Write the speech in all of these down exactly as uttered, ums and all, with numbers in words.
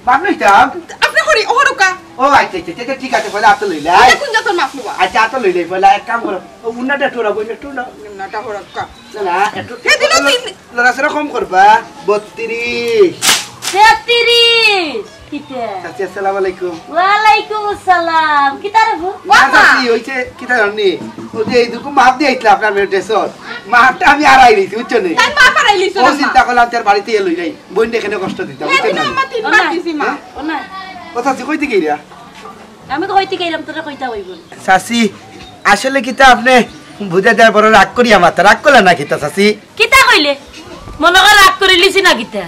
মাফ লইতাম? আপনে করি, ও রুকা। ও আচ্ছা, আচ্ছা, আচ্ছা, ঠিক আছে, পয়লা আতো লইলাই। এটা কোন জাতর মাফ লওয়া? আচ্ছা, আতো লইলাই, পয়লা এক কাম করো। ও উন্নাটা একটু রাখো, একটু না। উন্নাটা হরক্কা। না, না, একটু হে দিল তিন। লড়াচড়া কম করবা। বত্রিশ। তেত্রিশ। কিতা? চাচি, আসসালামু আলাইকুম। ওয়ালাইকুম আসসালাম। কিতা রে বউ? না, চাচি, ওই যে, কিতা জানি? ওই যে এই দুকু মাফ দিয়া আইতলা আপনার মেয়ে ড্রেসর। মাফটা আমি আড়াই দিছি, বুঝছো নি? তাই মাফ আড়াই দিছো ও না, চিন্তা মা। করলাম, তার বাড়িতে এলো নাই। বোন এখানে কষ্ট দিতাম, হে বুঝছো দিল না? আমার তিন ও মাফ না। দিছি, মা। ও না। ও চাচি, কই থেকে এরা? আমি তো কইতে গেলাম, তোরা কইতা হইব। চাচি, আসলে কিতা আপনে বুঝা যায় বড় রাগ করি আমার, রাগ করলা না কিতা চাচি? কিতা কইলে? মনে কর রাগ করিলিছি না কিতা?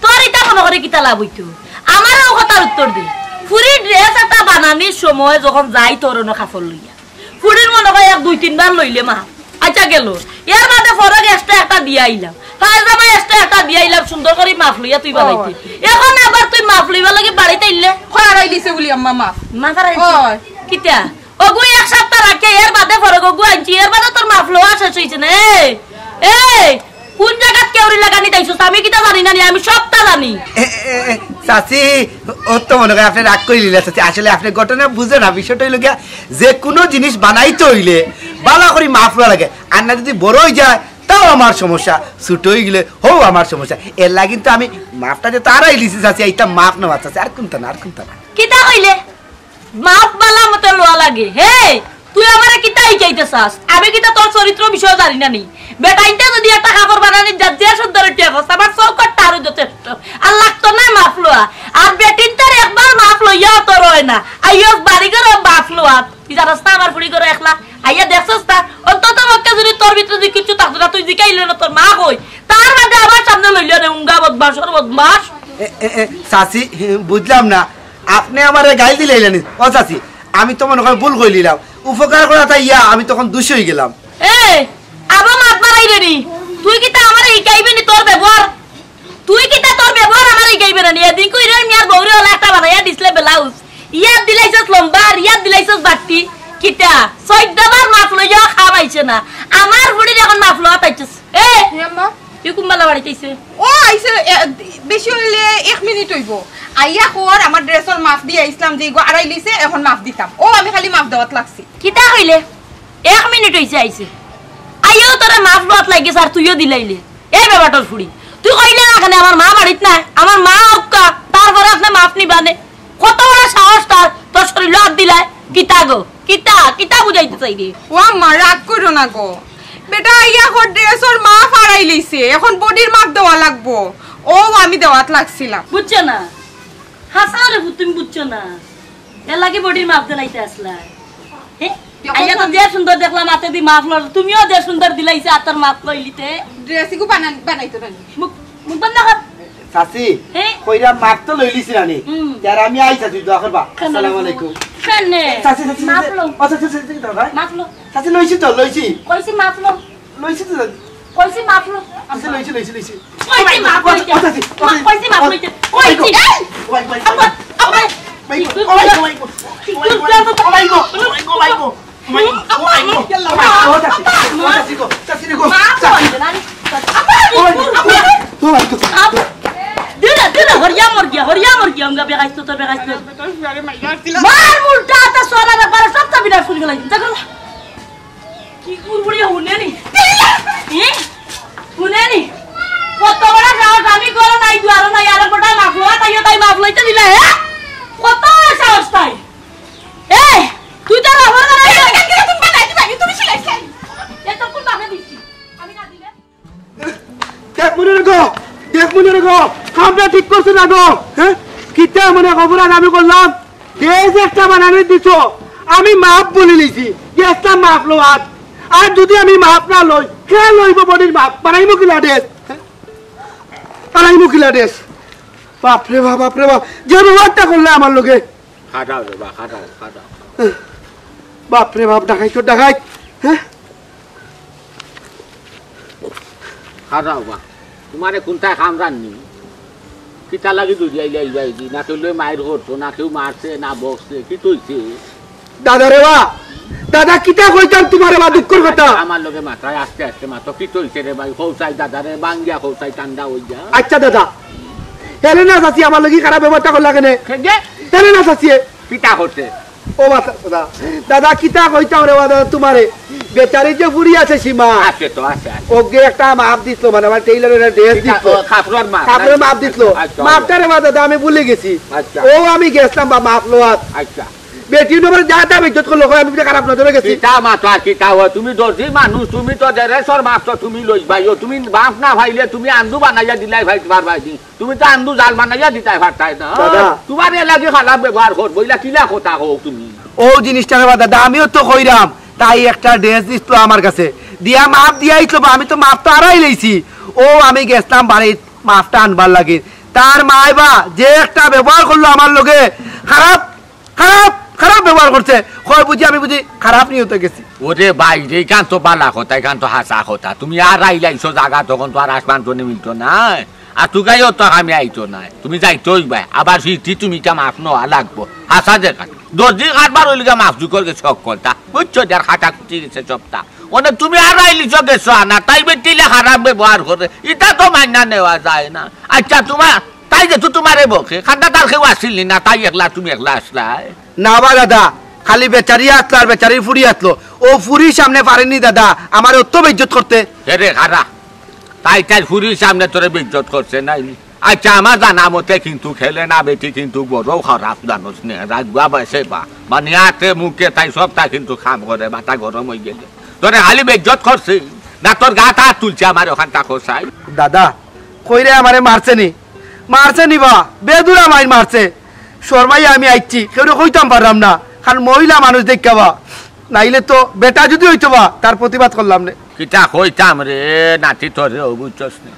তোর ইতা মনে করে কিতা লাভ হইতো? আমারও কথার উত্তর দে। ফুরি ড্রেস একটা বানানির সময় যখন যাই তোর অন্য কাপড় লইয়া, ফুরির মনে হয় এক দুই তিনবার লইলে মা, আচ্ছা গেল। এর বাদে ফরক এক্সট্রা একটা দিয়া আইলাম, পায়জামা এক্সট্রা একটা দিয়া আইলাম, সুন্দর করে মাফ লইয়া তুই বানাইতে। ও। এখন আবার তুই মাফ লইবার লাগি বাড়িতে আইলে? খরা রই দিছে বলি আম্মা মাফ। মাফ আর আইছে? ওই। কিতা? ওগু এক সপ্তাহ রাখে, এর বাদে ফরক ওগু আনছি, এর বাদে তোর মাফ লওয়া শেষ হইছে না? এই, এই, কোন জায়গাত কেউরি লাগানি তাইছস? আমি কিতা জানি না নি, আমি সবটা জানি। এ, এ, এ, চাচি, ও তো মনে করে আপনে রাগ করি লিলা চাচি। আসলে আপনে ঘটনা বুঝে না, বিষয়টা হইল গিয়া, যে কোনো জিনিস বানাইতে হইলে বালা করি মাফ লওয়া লাগে। আর না যদি বড় হই যায়, তাও আমার সমস্যা, ছোট হই গেলে হও আমার সমস্যা। এর লাগি তো আমি মাফটা যে তারাই লিছি চাচি, এইটা মাফ নেওয়া চাচি, আর কোনটা না, আর কোনটা না। কিতা কইলে? মাফ বালা মতে লওয়া লাগে। হে, তুই আমারে কিতা শিখাইতে চাস? আমি কিতা তোর চরিত্র বিষয়ে জানি না নি? বেটাইনতে যদি একটা কাপড় বানানি যা, যে সুন্দর টিয়া করছে, আমার চৌকটটা আরো যথেষ্ট। আর লাগতো না মাফ লওয়া। আর বেটিনতার একবার মাফ লইয়া তোর হয় না। আইয়স বাড়ি ঘরো মাফ লওয়া। তুই জানাস না আমার ফুড়ি ঘরো একলা? আইয়া দেখছস না? অন্তত পক্ষে যদি তোর ভিতরে যদি কিচ্ছু থাকতো না, তুই জিকাইলে না তোর মা কই? তার বাদে আমার সামনে লইলে রে উঙ্গা বদমাস, ওর বদমাস। এ, এ, এ, চাচি, বুঝলাম না। আপনে আমারে গাইল দিলাইলেন নি? ও চাচি, আমি তো মনে হয় ভুল কইলিলাম। উপকার করা তাই ইয়া, আমি তখন দুষি হই গেলাম। এ, আবার মাত মারাই রে নি। তুই কিতা আমারে শিখাইবে নি তোর ব্যবহার? তুই কিতা তোর ব্যবহার আমারে শিখাইবে না নি? এদিন কই রে মিয়ার বউরে ওলা একটা বানাইয়া দিছলে ব্লাউজ। ইয়ার দিলাইছস লম্বা, আর ইয়ার দিলাইছস বাট্টি। কিতা? চৌদ্দ বার মাফ লইয়া খাম আইছে না। আমার ফুড়ির এখন মাফ লওয়া পাইছস। এ, হে আম্মা। তুই কোন বালা বাড়িত আইছে? ও আইছে, এ, বেশি হইলে এক মিনিট হইব। আইয়া কর, আমার ড্রেসর মাফ দিয়া ইসলাম যে ইগো আড়াই লিছে, এখন মাফ দিতাম। ও আমি খালি মাফ দেওয়াত লাগছি। কিতা কইলে? এক মিনিট হইছে আইছে। আইয়াও তোরে মাফ লওয়াত লাগিস আর তুইও দিলাইলে। এই বেবাটর ফুড়ি, তুই কইলে না কেনে আমার মা বাড়িত নাই? আমার মা অউক্কা, তারপরে আপনে মাফ নিবানে। কত বড় সাহস তার, তোর শরীলো আত দিলায়? কিতা গো? কিতা? কিতা বুঝাইতে চাই রে? ও আম্মা, রাগ করো না গো। বেটা আইয়া কর ড্রেসর মাফ আড়াই লিছে, এখন বডির মাফ দেওয়া লাগবো। ও আমি দেওয়াত লাগছিলাম। বুঝছো না? হাছা রে পুত, তুমি বুঝছো না। এর লাগি বডির মাফ দিলাইতে আসলা। হে? দেখো আইয়া তো কোন যে সুন্দর দেখলাম, আতে দি মাফ লর, তুমিও যে সুন্দর দিলাইছে, আতর মাফ লইলিতে। ড্রেস ইগু বানান-, বানাইতো না। মুখ, মুখ বন্ধ কর। চাচি, হে? কইরা মাফ তো লইলিছি রানী। হুম। ইয়ার আমি আই চাচি, দোয়া করবা। কেন? আসসালামু আলাইকুম। কেনে? চাচি, চাচি, মাফ চাচি। লও। ও চাচি, চাচি, চাচি, দাঁড়াও, ভাই। মাফ লও। চাচি, লইছি তো, লইছি। কইছি মাফ লও। লইছি তো, চাচি। কইছি মাফ লও। চাচি, লইছি, লইছি, লইছি। কইছি মাফ ও, লইতে। ও, চাচি, ও, মা, চাচি। কইছি মাফ ও, লইতে। ও, কইছি। এই! ওয়াই, ওয়াই, ওয়াই। আব্বা, আব্বা। ওয়াই, ওয়াই, ওয়াই, ওয়াই। ও মাই গো, ও মাই গো, ও মাই গো, ও মাই গো। ও মাই গো, ও মাই গো, ও মাই গো, ও মাই গো। ও চাচি, ও চাচি গো, চাচি রে গো, চাচি। ও মাই গো, ও মাই গো। দিলে, দিলে, হরিয়া মর গিয়া, হরিয়া মর গিয়া, আমগা বেগাইছ তো, বেগাইছ তো। মার উল্টা আতা সোয়ালা রে, পারে সব চাবি না শুনি গেলাই। যা করো। কি করবো রে, হুনে নি? হ্যাঁ? হুনে নি? কত বড় সাহস, আমি ঘরো নাই, দুয়ারো নাই, আর বড় মাফ লওয়া, তাইও তাই মাফ লইতে দিলা, হ্যাঁ? কত বড় সাহস তাই? এই, তুই তো আমার ঘরে আইলে তুমি বানাই দিবা, তুমি সিলাই সিলাই। এ তো কোন বাপে দিছি? আমি না দিলে? দেখ মনে রেখো, দেখ মনে রেখো, কামটা ঠিক করছো না গো, হ্যাঁ? কিতা মনে খবর আর আমি করলাম? যে যে একটা বানানি দিছো, আমি মাফ বলি নিছি, গেছলাম মাফ লওয়াত। আর যদি আমি মাফ না লই, কে লইব বডির মাফ? বানাইমু কিলা ড্রেস? বানাইমু কিলা ড্রেস? বাপরে বাপ, বাপরে বাপ, যে ব্যবহারটা করলে আমার লগে। খাটাও রে বা, খাটাও, খাটাও। বাপরে বাপ, ডাকাইত তো ডাকাইত, হ্যাঁ? খাটাও বা, তোমারে কোনটায় কামড়াননি? কিতা লাগি দৌড়িয়া আইলা, আইলা, আইলি? না কেউ লই মাইর করতো, না কেউ মারছে, না বকছে, কিতা অইছে? দাদা রে বা, দাদা কিতা কইতাম তোমারে বা, দুঃখর কথা। আমার লগে মাতরায় আস্তে আস্তে মাতো, কিতা অইছে রে ভাই? কও চাই দাদারে, বাঙ্গিয়া কও চাই, ঠান্ডা অইয়া। আচ্ছা দাদা, হেরে না চাচি, আমার লগে খারাপ ব্যবহারটা করলা কেনে? কেনে? হেরে না চাচিয়ে। কিতা করছে? ও বা দাদা, দাদা, কিতা কইতাম রে বা দাদা তুমারে? বেচারি যে ফুরি আছে সীমা। আছে তো, আছে, আছে। ওকে একটা মাপ দিছিল, মানে আমার টেইলরের একটা ড্রেস দিছিল। ও, কাপড়র মাপ। কাপড়র মাপ দিছিল। আচ্ছা, আচ্ছা। মাপটা রে বা দাদা আমি ভুলি গেছি। আচ্ছা। ও আমি গেছলাম বা মাপ লওয়াত। আচ্ছা। বেটি নম্বরে যা তা বেইজ্জত করলো, কয় আমি বুলে খারাপ নজরে গেছি। কিতা মাতো আর কিতা অয়? তুমি দর্জি মানুষ, তুমি তো ড্রেসর মাপ তো তুমি লইবায়। তুমি মাপ না পাইলে তুমি আন্দু বানাইয়া দিলাই পারবায় নি। তুমি তো আন্দু জাল বানাইয়া দিতায় পারতায় না। দাদা। তুমার এর লাগি খারাপ ব্যবহার করবো, ইলা কিলা কথা কও তুমি? ও জিনিসটা রে বা দাদা, আমিও তো কইরাম, তাই একটা ড্রেস দিছিল আমার কাছে, দিয়া মাপ দিয়া আইছিল বা, আমি তো মাপ তো আড়াই লইছি। ও আমি গেছলাম বাড়িত মাপটা আনবার লাগি, তার মায় বা যে একটা ব্যবহার করলো আমার লগে, খারাপ, খারাপ, খারাপ ব্যবহার করছে। কয় বুঝি আমি বুঝি খারাপ নিয়তে গেছি। ওরে ভাই রে, ইখান তো বালা কথা, ইখান তো হাছা কথা। তুমি আড়াই লইছো জাগা, তখন তো আর আসমান তো মিলতো না। আর তুকাইও তো আমি আইতো নায়, তুমি যাইতে অইবায়। আবার ফিরতি তুমি ইটা মাপ নেওয়া লাগবো। হাছা দেখা, দশ দিন কারবার অইলে গিয়া মাপ জুকর গেছে হক্কলতা, বুঝছো? যার খাটা খুঁটি গেছে সবটা। অনে তুমি আড়াই লইছো গেছো আনা, তাই বেটিলে খারাপ ব্যবহার করে, ইটা তো মাইনা নেওয়া যায় না। আচ্ছা, তুমার, তাই যে তো তুমারে বকে, খান্দাত আর কেউ আছিল নি না, তাই একলা তুমি একলা আসলায়? না বা দাদা, খালি বেচারি আসলো আর বেচারির ফুরি আসলো। ও ফুরির সামনে পারেনি দাদা, আমারে অত বেইজ্জত করতে। হে রে, খারা, তাই তাইর ফুরির সামনে তোরে বেইজ্জত করছে নায় নি? আচ্ছা, আমার জানা মতে কিন্তু খেলে না বেটি কিন্তু বড় খারাপ জানোস নে, রাগুয়া বসে বা, মানে আতে মুখে তাই সবটা কিন্তু কাম করে, মাথা গরম অই গেলে। তোরে খালি বেইজ্জত করছে, না তোর গাত আত তুলছে আমার অখানতা কছাই? দাদা, কইরে আমারে মারছে নি? মারছে নি বা, বেদুরা মাইর মারছে। শরমাইয়া আমি আইছি, কেউরে কইতাম পারলাম না, কারণ মহিলা মানুষ দেখিয়া বা, নাইলে তো বেটা যদি অইতো বা, তার প্রতিবাদ করলাম নে। কিতা কইতাম রে নাতি তোরে, ও বুঝছস নি?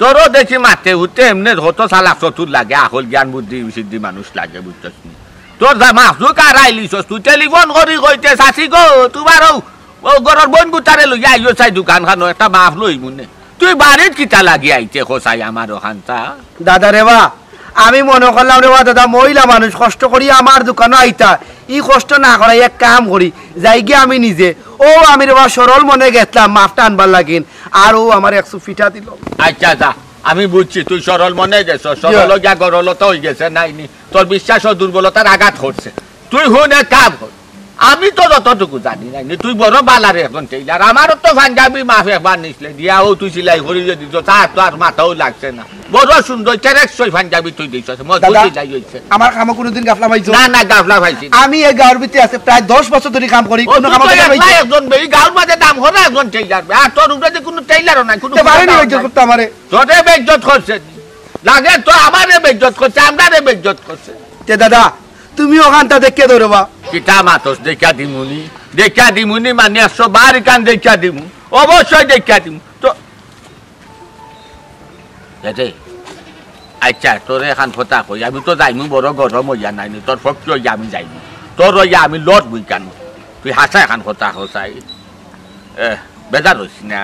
তোরও দেখি মাতে হুতে এমনে হত চালাক চতুর লাগে, আকল জ্ঞান বুদ্ধি সিদ্ধি মানুষ লাগে, বুঝছস নি? তোর যা মাসুক আর আইলিছস, তুই টেলিফোন করি কইতে, "চাচি গো, তুমার ও, ও ঘরর বইন গুতারে লইয়া আইও চাই দোকান খানো, একটা মাফ লই মুনে।" তুই বাড়িত কিতা লাগি আইতে কছাই আমার অখানতা? দাদা রে বা, আমি মনো করলাম রে বা দাদা, মহিলা মানুষ কষ্ট করি আমার দোকানো আইতা, ই কষ্ট না করাই এক কাম করি, যাইগি আমি নিজে। ও আমি রে বা সরল মনে গেছলাম মাফটা আনবার লাগিন, আর ও আমার একশো ফিটা দিল। আচ্ছা, যা, আমি বুঝছি, তুই সরল মনে গেছস, সরল জি। গিয়া গরলতা অই গেছে, নায় নি? তোর বিশ্বাস ও দুর্বলতার আঘাত করছে। তুই হুন, এক কাম কর, আমি তো যতটুকু জানি নায় নি, তুই বড় বালার একজন টেইলার, আমারও তো পাঞ্জাবি মাফ একবার নিছলে দিয়া, ও তুই সিলাই করি যে দিছস, তার তো আর মাথাও লাগছে না। বড় সুন্দর চেরেক সই পাঞ্জাবি তুই দিছস, মজবুত দাদা, সিলাই অইছে। আমার কামো কোনোদিন গাফলা পাইছো? না, না, গাফলা পাইছি না। আমি এই গাঁওর ভিতরে আছে প্রায় দশ বছর ধরি কাম করি, ও, কোনো তুই কামো তো গাফলা একলা পাইছো? একজন বে, এই গাঁওর মাঝে নাম করা একজন টেইলার বে। আর তোর উপরে যে কোনো টেইলারও নাই, কোনো তে পারেনি বেইজ্জত করতে আমারে। তোরে বেইজ্জত করছে। লাগে তো আমারে বেইজ্জত করছে, আমরারে বেইজ্জত করছে। তে দাদা, তুমি অখানতা দেখিয়া দেও রে বা। কিতা মাতস দেখিয়া দিমুনি? দেখিয়া দিমুনি মানে একশো বার ইখান দেখিয়া দিমু। অবশ্যই দেখিয়া দিমু। তো এরে, আচ্ছা, তোরে এখান কথা কই, আমি তো যাইমু বড় গরম অইয়া নায় নি, তোর পক্ষে অইয়া আমি যাইমু, তোর অইয়া আমি লড়মু ইখান। তুই হাছা এখান কথা কছাই। এ, বেজার অইস না,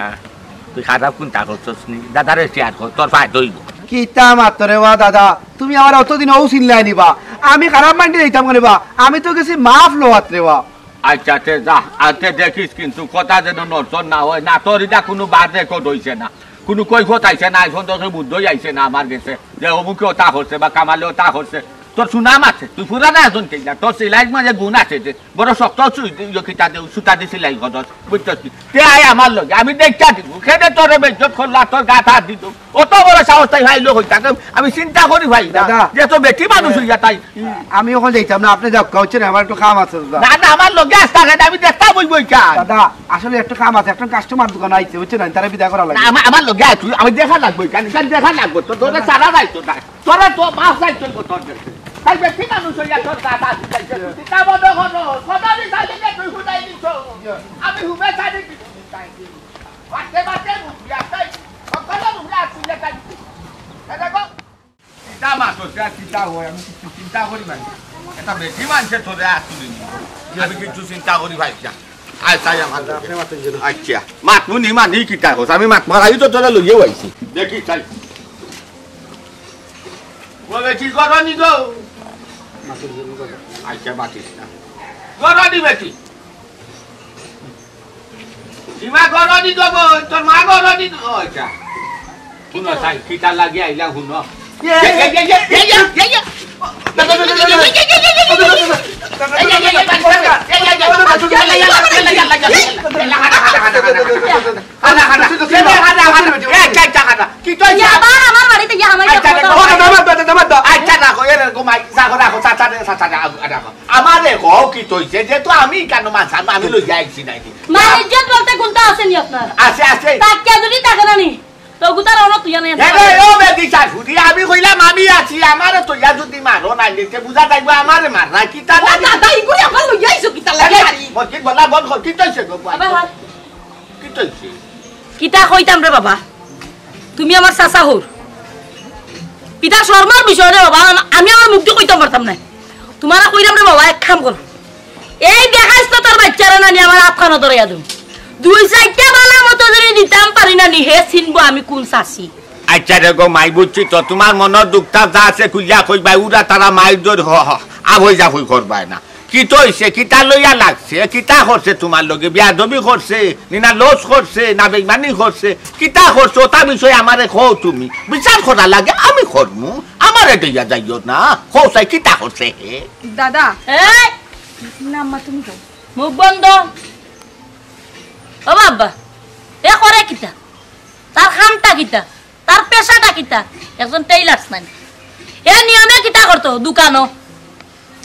তুই খারাপ কুনতা করছস নি? দাদারে শেয়ার কর, তোর ফায়দা অইবো। কিতা মাতো রে বা দাদা, তুমি আমারে অতদিন অউ চিনলায় নি বা, আমি খারাপ মাইন্ডে যাইতাম কেনে বা, আমি তো গেছি মাফ লওয়াত রে বা। আচ্ছা, তে যা, আর তে দেখিস কিন্তু কথা যেন নড়চড় না অয়, না তোর ইটা কুনু বাদ রেকর্ড অইছে না, কুনু কৈফত আইছে না, আইজ পর্যন্ত বুদ্ধই আইছে না আমার গেছে যে অমুকে অতা করছে বা কামালে অতা করছে। তোর সুনাম আছে, তুই পুরানা একজন টেইলার, তোর সিলাইর মাঝে গুণ আছে যে বড় শক্ত সু-, ইয়ে কিতা দে, সুতা দি সিলাই করস, বুঝছস নি? তে আয় আমার লগে, আমি দেখিয়া দিমু, কেনে তোরে বেইজ্জত করলা, তোর গাত আত দিতো। অত বড় সাহস তাই পাইলো কই থাকি? আমি চিন্তা করি পাই না। দাদা। যে তো বেটি মানুষ অইয়া তাই। আমি অখন যাইতাম না, আপনে যাউক্কা, বুঝছইন নি, আমার একটু কাম আছে দাদা। না, না, আমার লগে আস্তা কেনে, আমি দেখতাম অইবো ইখান। দাদা, আসলে একটু কাম আছে, একজন কাস্টমার দোকানো আইছে, বুঝছইন নি, তারে বিদায় করা লাগে। না, আমার, আমার লগে আয় তুই, আমি দেখা লাগবো ইখান, ইখান দেখা লাগবো, তো তোরে সারা যাইতো না। তোরে তো মাফ চাইতে অইবো তোর গেছে। তাই বেটি মানুষ অইয়া তোর গাত আত দিছে, তুই কিতা মনো করস? কদালি চাইলে তুই হুদাই দিছস। আমি হুবে চাইলে তুই হুদাই দিছস। বাতে বাতে মুখ দিয়া তাই, সকলে মুখ দিয়া আসিলে তাই। এ দেখো। কিতা মাতস, কিতা অয়, আমি কিচ্ছু চিন্তা করি পাই না। এটা বেটি মানষে তোরে আত তুলি নিবো। আমি কিচ্ছু চিন্তা করি পাই না। আয়, তাই আমার লগে। আপনি মাতেন যেন। আচ্ছা, মাতমু নি মানি কিতা কস? আমি মাত মারাই তো তোরে লইয়াউ আইছি। দেখি, তাই। ও বেটি, ঘরো নি গো? মাতেন যেন, দাদা। আচ্ছা, মাতিস না। ঘরো নি বেটি? সীমা ঘরো নি গো বইন, তোর মা ঘরো নি গো? ও আচ্ছা। হুনো, তাই, কিতা লাগি আইলা হুনো। আচ্ছা, আবার আমার বাড়িতে গিয়া হামাই আচ্ছা, দেখো। আচ্ছা, রাখো, এ রাখো, মাই, রাখো, রাখো, চাচা, চাচা, রাখো। আমারে কও কিতা অইছে, যেহেতু আমি কেন মাছ আনবো, আমি লইয়া আইছি নাইনি। মান ইজ্জত বলতে কোনটা আছে নি আপনার? আছে, আছে। তাকিয়া যদি থাকে না নি, তো গুতার অনো তুই আনে। এ রে, ও বেটি শাশুড়ি, আমি কইলাম আমি আছি, আমারে তো ইয়া যদি মারো না, নিতে বুঝা যাইবো আমারে মার না, কিতা ও লাগে? দাদা, ইগুলি আমার লইয়া আইছো কিতা লাগে আরে, হারি? মসজিদ বলা বন্ধ কর, কিতা অইছে গো? আবার হার। কিতা অইছে? কিতা কইতাম রে বাবা, তুমি আমার চাচা হউর। ইটা শরমর বিষয় রে বাবা, আম-, আমি আমার মুখ দি কইতাম পারতাম না। তুমারে কইরাম রে বাবা, এক কাম করো, এই দেখাইছ তো তোর বাইচ্চারে নানি আমার আতখানো ধরাইয়া দেও। দুই চাইরটা বালা মতো যদি দিতাম পারি না নি, হে চিনবো আমি কোন চাচি। আচ্ছা রে গো মাই, বুঝছি তো, তুমার মনর দুখটা যা আছে খুলিয়া কইবায়, উরা তারা মাইর দর হ, হ, আবই যাবই করবায় না। কিতা অইছে? কিতা লইয়া লাগছে? কিতা করছে তুমার লগে? বেয়াদবি করছে? নি না লস করছে? না বেইমানি করছে? কিতা করছে? ওটা বিষয়ে আমারে কও তুমি। বিচার করা লাগে আমি করমু। আমারে দইয়া যাইও না। কও চাই কিতা করছে হে? দাদা। এই! না, আম্মা, তুমি যাও। মুখ বন্ধ। ও বাবা, এ করে কিতা? তার কামটা কিতা? তার পেশাটা কিতা? একজন টেইলার্স নানি। এ নিয়মে কিতা করতো? দোকানো।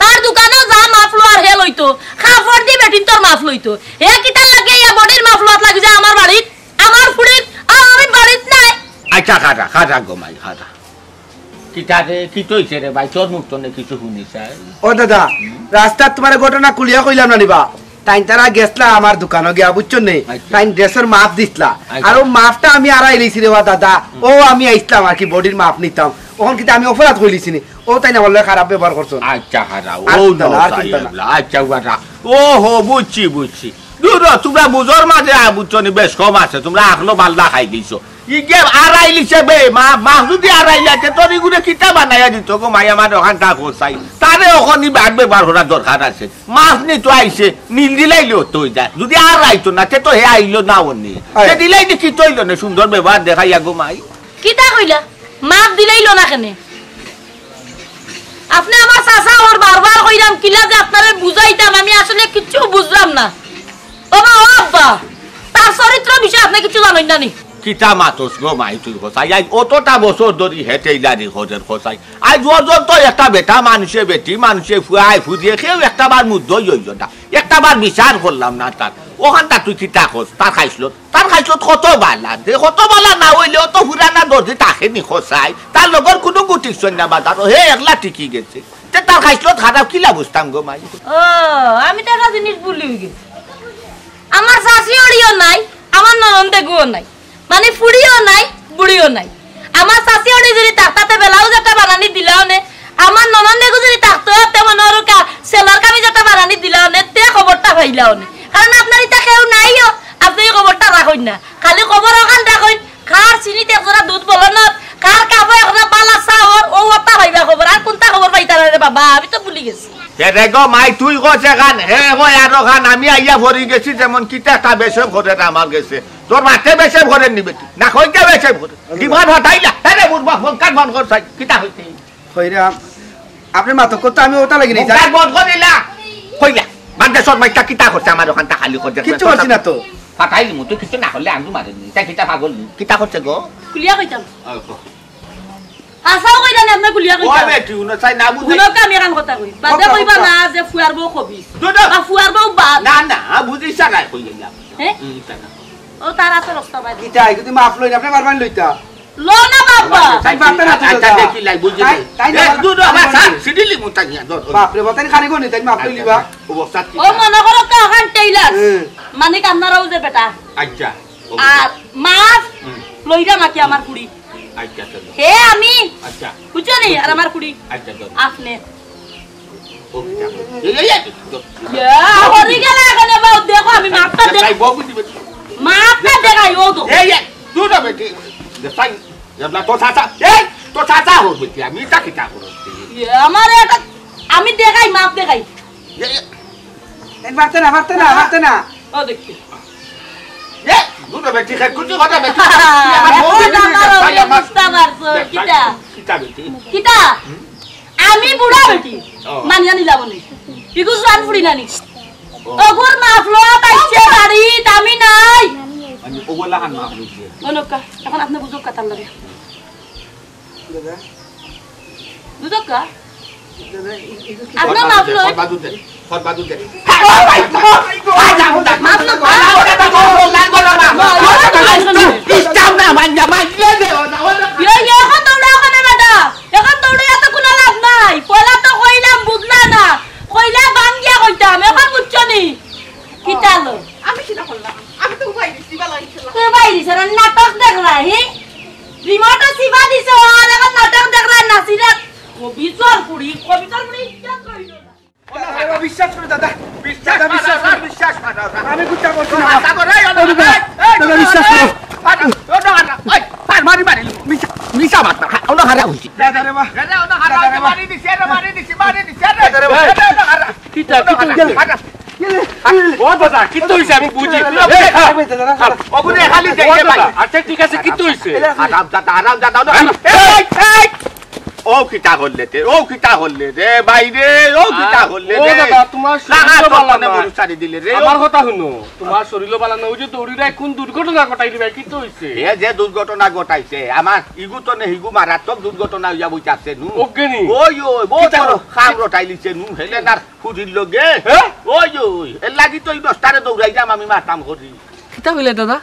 তার দোকানো যা মাপ লওয়ার হে লইতো। কাপড় দি বেটিন্তর মাপ লইতো। এ কিতা লাগে ইয়া বডির মাপ লওয়াত লাগি যায় আমার বাড়িত? আমার ফুড়িত, আর আমি বাড়িত নাই। আচ্ছা, খাটা, খাটা গো মাই, খাটা। কিতা রে, কিতা অইছে রে ভাই? তোর মুখ তনে কিছু হুনি চাই। ও দাদা, রাস্তাত তুমারে ঘটনা খুলিয়া কইলাম না নি বা? তাইন তারা গেছলা আমার দোকানো গিয়া, বুঝছো নি? আচ্ছা। তাইন ড্রেসর মাপ দিছলা। আচ্ছা। আর ও মাপটা আমি আড়াই লইছি রে বা দাদা। হুম। ও আমি আইছলাম আর কি, বডির মাপ নিতাম। অখন কিতা আমি অপরাধ কইলিছি নি? ও তাইন আমার লগে খারাপ ব্যবহার করছো। আচ্ছা, খারাপ। আর ও কিতা না, আর কিতা না। আচ্ছা, বাটা। ও হো, বুঝছি, বুঝছি। দূর হ, তুমরা বুঝর মাঝে আ, বুঝছো নি, বেশ কম আছে। তুমরা আখলো বাল্লা খাই দিছো। ইগে আড়াই লিছে বে, মা, মা যদি আড়াই লাগে, তোর ইগুরে কিতা বানাইয়া দিত গো, মাই আমার অখানটা কও চাই। তারে অখনি বাদ ব্যবহার করার দরকার আছে। মাছ নিতো আইছে, নিল দিলাইলে অতো অই যায়। যদি আর আইতো না, তে তো হে আইলো না অনে। আয়। তে দিলাই দি কিতা অইলো না, সুন্দর ব্যবহার দেখাইয়া গো মাই। কিতা কইলা? মাপ দিলাইলো না কেনে? আপনে আমার চাচা অর, বারবার কইরাম কিলা যে আপনারে বুঝাইতাম, আমি আসলে কিচ্ছু বুঝলাম না। ও বা, ও আব্বা, তার চরিত্র বিষয়ে আপনে কিচ্ছু জানইন না নি? কিতা মাতস গো মাই তুই কছাই? আইজ অতটা বছর ধরি হে টেইলারি করের কছাই। আইজ পর্যন্ত একটা বেটা মানুষে, বেটি মানুষে, ফুয়ায় ফুদিয়ে কেউ একটা বার মুদ্দই অইল না, একটা বার বিচার করলাম না তার। অখানটা তুই কিতা কছ? তার খাইছলত তার খাইছলত কত বালা, তে কত বালা না অইলে অত পুরানা দর্জি থাকে নি কছাই? তার লগর কুনু গু টিকছইন না বাজারো, হে একলা টিকি গেছে। তে তার খাইছলত খারাপ কিলা বুঝতাম গো মাই? ও, আমি তো একটা জিনিস ভুলি গেছি। আমার চাচি অড়িও নাই, আমার ননন্দেগুও নাই, মানে ফুড়িও নাই, বুড়িও নাই। আমার চাচি অড়ি যদি থাকতা তে ব্লাউজ একটা বানানি দিলাও নে, আমার ননন্দেগু যদি থাকতো তে মনে অরুকা সেলার কামিজ একটা বানানি দিলাও নে, তে খবরটা পাইলাও নে। কারণ আপনার ইতা কেউ নাইও, আপনে ই খবরটা রাখইন না। খালি খবর অখান রাখইন, কার চিনিত এক জোড়া দুধ বলদ, কার কাপো এক জোড়া বালা চাউল, অউ অতা পাইবা খবর। আর কুনটা খবর পাইতা না রে বাবা, আমি তো ভুলি গেছি। হে রে গো মাই, তুই কছ এখান, হে কয় আর অখান, আমি আইয়া পড়ি গেছি যেমন কিতা একটা বেশে ঘরের আমার গেছে। তোর মাতে বেশে ঘরের নিবে তুই, না কইতে বেশে ঘরের। ডিমান্ড হটাইলা, হে রে বুড়বা, ফোন কাট বন্ধ কর চাই, কিতা হইছে? কইরাম, আপনে মাতক তো আমি অতা লাগি নাই, মুখ কাট বন্ধ করিলা। কইলা, বান্দে সব মাইকা কিতা করছে আমার অখানটা খালি করছে। কিচ্ছু করছি না তো। ফাটাইলি মু, তুই কিচ্ছু না করলে আঙ্গু মারে নি। তাই কিতা পাগল নি? কিতা করছে গো? খুলিয়া কইতাম। ওই গো। হাছাউ কইরা নি আপনে খুলিয়া ওই কইতাম। বেটি, উনো চাই না বুঝে। হুনউক্কা আমি এখান কথা কই। বাদে কথা, কইবা কথা। না যে ফুয়ার বউ কবি। দুধ। বা ফুয়ার বউ বাদ। না, না, বুঝি ইচ্ছা নাই কই গেলাম। হ্যাঁ? হুম, ইচ্ছা নাই। ও তার আছে রস্তা বাইরে। কিতা, যদি মাফ লই না, আপনে মারবান লইতা। লো না বাবা। তাই পারতে না, আচ্ছা, দেখি লাই, বুঝি তাই, নাই। তাই এ, না, দুধ, তাই আবার না। স্যার, সিডিলি মুতানিয়া, ধর, ধর। বাপ রে, বাতানি খানি গনি, তাই মাফ লই আচ্ছা, লিবা। আচ্ছা। অবস্থা কি ও খারাপ? মনে করো তো অখান টেইলার। হুম। মানিক আপনারাও যে বেটা। আচ্ছা, ও আর বেটা। মাফ হুম। লইরা নাকি আমার কুড়ি। আচ্ছা, চলো। হে আমি। আচ্ছা। বুঝছো নি? আর আমার কুড়ি। আচ্ছা, চলো। আপনে। ও, এই, এই, এই, চলো। ইয়া, হরি গেল এখন বাবু, দেখো আমি মাপটা দেখ-, তাই বউ বুঝিবে। মাপটা দেখাই, ও তো। এই, এই, দুধ বেটি। দেখাই। এবলা তো চাচা, এই, তো চাচা হো বেটি, আমি তা কিতা করছি? ইয়া, আমার এটা, আমি দেখাই, মাপ দেখাই। এই, এই। এই, পারতে না, পারতে না, পারতে না। ও দেখি। এ, দুধ বেটি, খে, কুচি কথা বেটি। আমার বউ এখন বেটি, আমার তাই আমার অবস্থা মারছো, দেখ, কিতা? কিতা? আমি বুড়া বেটি। ও। মানিয়া নিলাম নি। ইগু জোয়ান ফুড়ি নানি। ও। অগুর মাফ লওয়া পাইছে বাড়িত, আমি নাই। মানে, ও বলা হান মাফ লইছে। অনকা, এখন আপনি বুঝুক কাতার লাগে। দাদা। বুঝুক কা? দাদা, ই-, ইগু কি আপনার মাফ লই। সরবাদু দে। মাফ লই। ইয়ে, ইয়ে, এখন দৌড়া ওখানে বেটা। এখন দৌড়ে এত কোনো লাভ নাই। পয়লা তো কইলাম, বুঝলা না। কইলা বাম গিয়া কইতাম, এখন বুঝছো নি? কিতা লো? আমি কিতা করলাম? আমি তো উবাই দিছি, বালা হইছে না। তুই বাইরে সে নাটক দেখলা, হি? রিমোটও সিবা দিছ, আর এখন নাটক দেখলা, নাসিরাত। কবিতর কুড়ি, কবিতর কুড়ি ইজ্জত রইল না। আরে বাবা, বিশ্বাস করো দাদা। বিশ্বাস দাদা, বিশ্বাস করো। বিশ্বাস করো। আমি কুন্তা করছি না। দাদা, দাদা, এই, এই, দাদা, এই, বিশ্বাস করো। এই, এই, ওই, পার মারি মারি। মিছা, মিছা মাত না। ওনো হারা হইছে। দাদা রে বা। দাদা, ওনো হারা দাদা রে হইছে, বা। মারি দিছে রে, মারি দিছে, মারি দিছে রে। দাদা রে বা। দাদা, ওনো হারা। কিতা, কিতা ওনো হইছে? হারা। গেলে, গেলে, ও দাদা, কিতা হইছে আমি বুঝি। দাদা রে বা। এই, এই, দাদা রে বা। ওগুনে খালি ও যাইতে দাদা, পারি। আচ্ছা, ঠিক আছে, কিতা হইছে? হারাম দাদা, হারাম দাদা, ওনো হারা। এই, এই। ও কিতা করলে তে, ও কিতা করলে রে, বাইরে, ও কিতা আ, করলে ও রে? দাদা, তোমার শরীরও লাগা তো বালা তনে না। গরু ছাড়ি দিলে রে, ও। আমার কথা হুনো, তোমার শরীরও বালা না, ওই যে দৌড়িরায় কোন দুর্ঘটনা ঘটাইলি ভাই, কিতা হইছে? এ যে দুর্ঘটনা ঘটাইছে, আমার ইগু তনে হিগু মারাত্মক দুর্ঘটনা হইয়া বইতাছে নু। অজ্ঞানী? ওই, ওই, বহুত কিতা? বড় খাম রটাইলিছে নু, হেলেনার ফুরির লগে। হ্যাঁ? ওই, ওই, এর লাগি তো এই দশটারে দৌড়াইলাম আমি মারতাম করি। কিতা হইলে দাদা?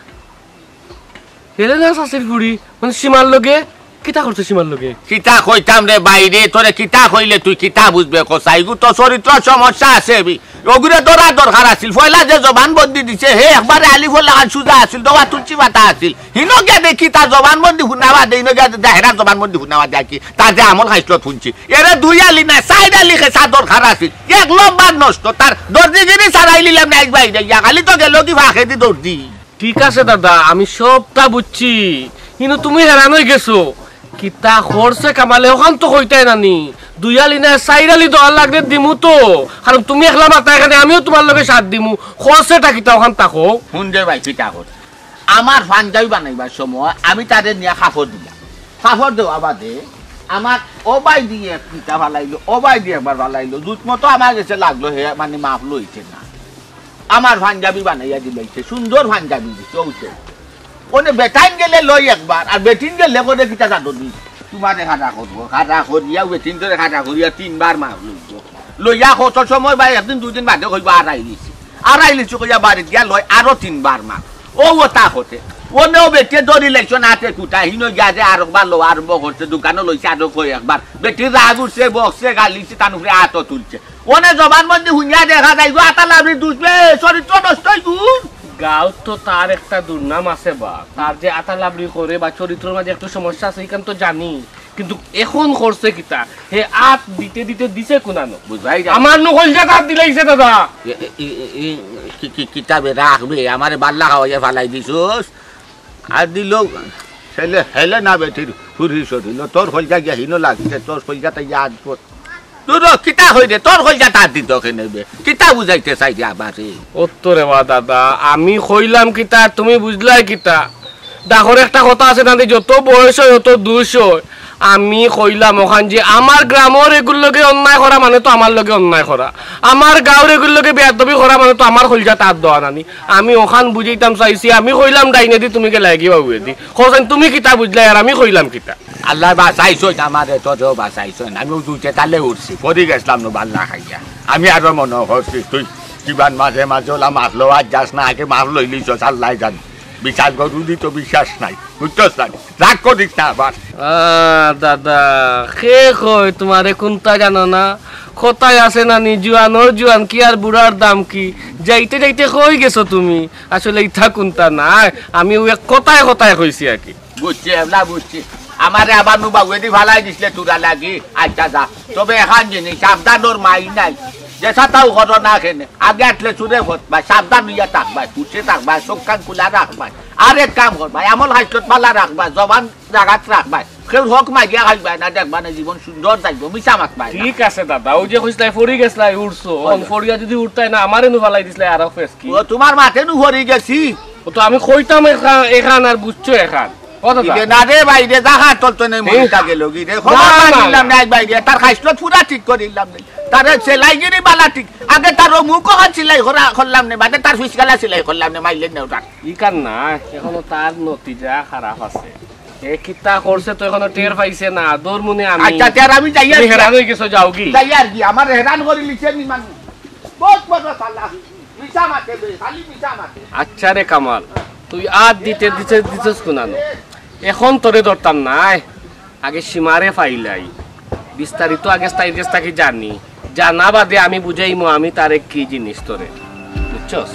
হেলেনা চাচির ফুড়ি, মানে সীমার লগে? কিতা করছে সীমার লগে? কিতা কইতাম রে বাইরে, তোরে কিতা কইলে তুই কিতা বুঝবে কছা? ইগু তো চরিত্র সমস্যা আছে বি। ওগুরে ধরা দরকার আছিল। পয়লা যে জবানবন্দি দিছে, হে একবারে আলিফর লাখান সুজা আছিল, দোয়া তুলছি মাথা আছিল। হিনো গিয়া দেখি তার জবানবন্দি হুনা বাদে, হিনো গিয়া দেখি হেরার জবানবন্দি হুনা বাদে আর কি। তার যে আমল খাইছলত হুনছি। এরে দুই আলি না, চাইর আলি খেসা দরকার আছিল। এক লম্বার নষ্ট, তার দর্জিগিরি ছাড়াই নিলাম না, এক বাইরে গিয়া। খালি তো গেল কি ফাঁকেদি দর্জি। ঠিক আছে দাদা, আমি সবটা বুঝছি, কিন্তু তুমি হেরান হই গেছো। কিতা খরচে কামালে ওখান তো কইতায় নানি, দুই আলি না চাইর আলি দেওয়ার লাগলে দিমু তো, কারণ তুমি একলা মাতা এখানে, আমিও তোমার লগে সাথ দিমু। খরচেটা কিতা ওখান তাকো? হুন দে ভাই, কিতা কর, আমার পাঞ্জাবি বানাইবার সময় আমি তারে নিয়া কাপড় দিলাম, কাপড় দেওয়া বাদে আমার ও ভাই দিয়ে কিতা ফালাইলো, ও ভাই দিয়ে একবার ফালাইলো, জুত মতো আমার গেছে লাগলো, হে মানে মাফ লইছে না। আমার পাঞ্জাবি বানাইয়া দিলাইছে, সুন্দর পাঞ্জাবি দিছে, অউ তো। অনে বেটাইন গেলে লই একবার, আর বেটিন গেলে করে কিতা জানো নি? তোমারে খাড়া করবো, খাড়া করিয়া, বেটিন ধরে খাড়া করিয়া তিনবার মাফ লইব। লইয়া কত সময় বা একদিন দুই দিন বাদে কইবা আড়াই লিছি, আড়াই লিছি কইয়া বাড়িত গিয়া লয় আরো তিনবার মাফ। অউ ওতা হতে, অনেও বেটিয়ে ধরি লাইছো না, আতে কুটা হিনো গিয়া যে আরো বার লওয়া আরম্ভ করছে, দোকানও লইছে আরো কয় একবার। বেটির রাগ উঠছে, বকছে, গালিছে, তান উপরে আতও তুলছে। অনে জবানবন্দি হুনিয়া দেখা যায় গো, আতা লাভরি দুষবে, চরিত্র নষ্ট হইব। গাঁওত তো তার একটা দুর্নাম আছে বা, তার যে আতা লাভরি করে বা চরিত্রর মাঝে একটু সমস্যা আছে, ইখান তো জানি, কিন্তু এখন করছে কিতা? হে আত দিতে দিতে দিছে কুনানো? বুঝাই যায়। আমার নু কইলজাত আত দিলাইছে দাদা। এ, এ, এ, এ, কি, কি, কিতাবে রাখবে? আমারে বাল্লা খাওয়াইয়া ফালাই দিছস। আর দিল, ছেলে, হেলে না বেটির ফুরি সরিল। তোর কইলজা গিয়া হিনো লাগছে, তোর কইলজা তাই ইয়াদ পর। দূর হ, কিতা কই রে? তোর কইলজা তার দিত কেনে বে? কিতা বুঝাইতে চাই রে আমারে? অত রে বা দাদা, আমি কইলাম কিতা, তুমি বুঝলায় কিতা? ডাকর একটা কথা আছে না, যত বয়স হয়, তত দুষ হয়। আমি কইলাম ওখান যে আমার গ্রামর এগুর লগে অন্যায় করা মানে তো আমার লগে অন্যায় করা, আমার গাঁওর এগুর লগে বেয়াদবি করা মানে তো আমার কইলজাত আত দেওয়া নানি। আমি ওখান বুঝাইতাম চাইছি, আমি কইলাম ডাইনেদি, তুমি গেলায় গি বাউয়েদি। কওছাইন তুমি কিতা বুঝলায় আর আমি কইলাম কিতা? আল্লায় বাঁচাইছইন আমারে, তোরেও বাঁচাইছইন। আমিও দুইটা তালে উঠছি, পড়ি গেছলাম নু বাল্লা খাইয়া। আমি আরো মনো করছি তুই কিবান মাঝে মাঝে অলা মাফ লওয়াত যাস না, আগে মাফ লইলিছস, আল্লায় জানে। বিশাল গরু দি তো বিশ্বাস নাই, বুঝছস না? রাগ করিস না আবার। আহ, দাদা, কে কয় তোমারে কুন্তা জানো না? কথায় আছে না নি, জুয়ানর জুয়ান কি আর বুড়ার দাম কি? যাইতে যাইতে কই গেছো তুমি? আসলে ইতা কুন্তা নায়, আমি অউ এক কথায় কথায় কইছি আর কি। বুঝছি, এবলা বুঝছি। আমারে আবার নু বাউয়েদি ফালাই দিছলে তোরা লাগি। আচ্ছা যা। তবে এখান জিনিস, সাবধান ওর মাই নাই। যেসাতাউ করো না কেনে। আগে আটলে চুরে ফতবা, সাবধান হইয়া থাকবায়, হুশে থাকবায়, চোখ কান খুলা রাখবায়। আর এক কাম করবায়, আমল খাইছলত বালা রাখবায়, জবান জাগাত রাখবায়। কেউর হক মাগিয়া খাইবায় না, দেখবায় না জীবন সুন্দর যাইব, মিছা মাতবায় না। ঠিক আছে দাদা, অউ যে কইছলায় ফড়ি গেছলায় উঠছো, অখন ফড়িয়া যদি উঠতায় না, আমারে নু ফালাই দিছলায় আরো ফেস কি? ও, তোমার মাতে নু ফড়ি গেছি। ও তো আমি কইতাম এখান, এখান আর বুঝছো এখান। ও দাদা। ইরে না রে ভাই রে, জাগা চলতো নাই, এ? মনিটা গেল কি রে? না, খবর না, নিলাম না। না ভাই রে, তার খাইছলত পুরা ঠিক করিলাম নে। তারে সেলাইগিরি বালা ঠিক। আগে তার ও মুখ অখান সেলাই করা করলাম নে, বাদে তার ফিসগালা সেলাই করলাম নে, মাইলে নেও তার। ইখান না, এখনো তার নতিজা খারাপ আছে। এ কিতা করছে তো এখনো টের পাইছে না, দৌড় মুনে আমি। আচ্ছা, তে আর আমি যাই তুমি আর কি। হেরান হয়ে গেছো, যাও কি? যাই আর কি, আমার হেরান করি লিখে নি মানুষ। বহুত বড় চালাক। মিছা মাতে বে, খালি মিছা মাতে। আচ্ছা রে কামাল, তুই আর দিতে দিতে দিতেছ কুনানো? এখন তোরে ধরতাম নায়, আগে সীমারে পাইলাই। বিস্তারিত আগে তাইর গেছ থাকি জানি, জানা বাদে আমি বুঝাইমু আমি তারে কি জিনিস তোরে, বুঝছস?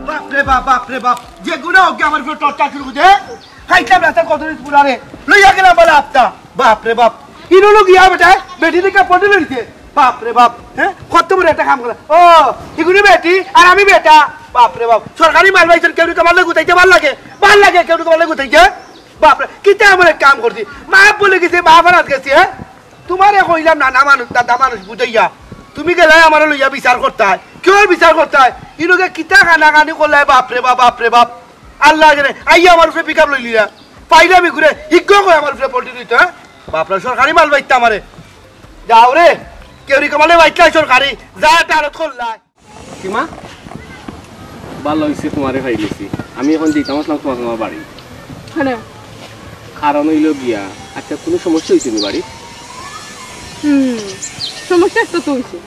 বাপ রে বাপ, বাপ রে বাপ, যে গুণা ওকে আমার উপরে টর্চার শুরু করছে। খাইতাম রাস্তার কত রিস পুরারে, লইয়া গেলাম বলে আপতা। বাপ রে বাপ, ইনো লোক ইয়া বেটা, বেটি দেখে পড়ে লড়িছে। বাপ রে বাপ, হ্যাঁ, কত বড় একটা কাম করলা। ও, ইগুনি বেটি আর আমি বেটা। বাপ রে বাপ, সরকারি মাল পাইছন, কেউ কামালে গুতাইতে ভালা লাগে, ভালা লাগে কেউ কামালে গুতাইতে। বাপ রে, কিতা আমার এক কাম করছি, মা বলে গেছে, মা ফেরাত গেছি, হ্যাঁ। তোমারে কইলাম নানা মানুষ, দাদা মানুষ বুঝাইয়া, তুমি গেলায় আমারে লইয়া বিচার করতায়, কেউ বিচার করতায়, ইনোকে কিতা কানাকানি করলায়, বাপ রে বাপ, বাপ রে বাপ। আল্লাহ জানে, আইয়া আমার উপরে পিক আপ লইলিয়া। পাইলাম ইগুরে, হিগ্গ করে আমার উপরে পল্টি দিত, হ্যাঁ? বাপরা সরকারি মাল বাইতাম আমারে। যাও রে, কেউ রিকমালে বাইতলাই সরকারি, যা একটা আড়ত করলাই। সীমা, ভালা অইছে তোমারে পাইলিছি। আমি এখন যাইতাম আছলাম তোমার, তোমার বাড়ি। কেনে? কারণ অইলো গিয়া, আচ্ছা, কুনু সমস্যা অইছে নি বাড়িত? হুম, সমস্যা একটা তো অইছে।